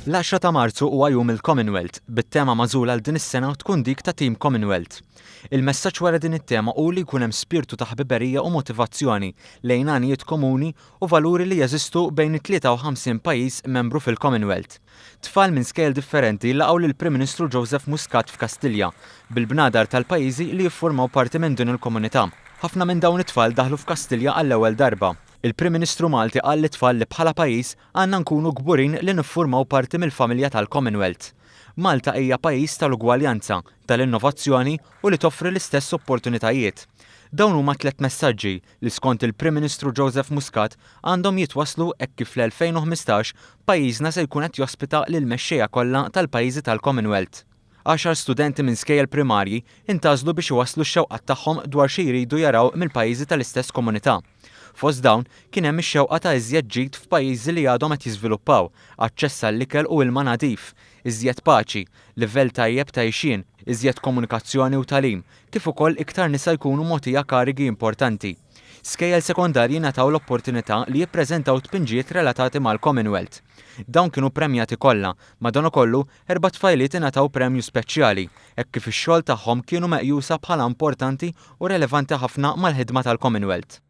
L-10 ta' Marzu huwa Jum il-Commonwealth, bit-tema magħżula għal din is-sena tkun dik ta' Team Commonwealth. Il-messaġġ wara din it-tema hu li jkun hemm spirtu ta' ħbiberija u motivazzjoni lejn għanijiet komuni u valuri li jeżistu bejn it-53 pajjiż membru fil-Commonwealth. Tfal minn skejjel differenti laqgħu lill-Prim Ministru Joseph Muscat f'Kastilja, bil-bnadar tal-pajjiżi li jiffurmaw parti minn din il-komunità. Ħafna minn dawn it-tfal daħlu f'Kastilja għall-ewwel darba. Il-Prim Ministru Malti qal lit-tfal li bħala pajjiż għandna nkunu kburin li niffurmaw parti mill-familja tal-Commonwealth. Malta hija pajjiż tal-ugwaljanza, tal-innovazzjoni u li toffri l-istess opportunitajiet. Dawn huma tlett messaġġi li skont il-Prim Ministru Joseph Muscat għandhom jitwasslu hekk kif fl-2015 pajjiżna se jkun qed jospita lill-mexxejja kollha tal-pajjiżi tal-Commonwealth. Għaxar studenti minn skejjel primarji ntgħażlu biex iwasslu x-xewqat tagħhom dwar xi jridu jaraw mill-pajjiżi tal-istess komunità. Fost dawn kien hemm ix-xewqa ta' iżjed ġid f'pajjiżi li għadhom qed jiżviluppaw, aċċess għall-ikel u ilma nadif, iżjed paċi, livell tajjeb ta' għixien, iżjed komunikazzjoni u tagħlim, kif ukoll iktar nisa jkunu mogħtija karigi importanti. Skejjel sekondarji ngħataw l-opportunità li jippreżentaw tpinġijiet relatati mal-Commonwealth. Dawn kienu premjati kollha, madankollu, Erba' tfajliet ingħataw premju speċjali, hekk kif ix-xogħol tagħhom kienu meqjusa bħala importanti u relevanti ħafna mal-ħidma tal-Commonwealth.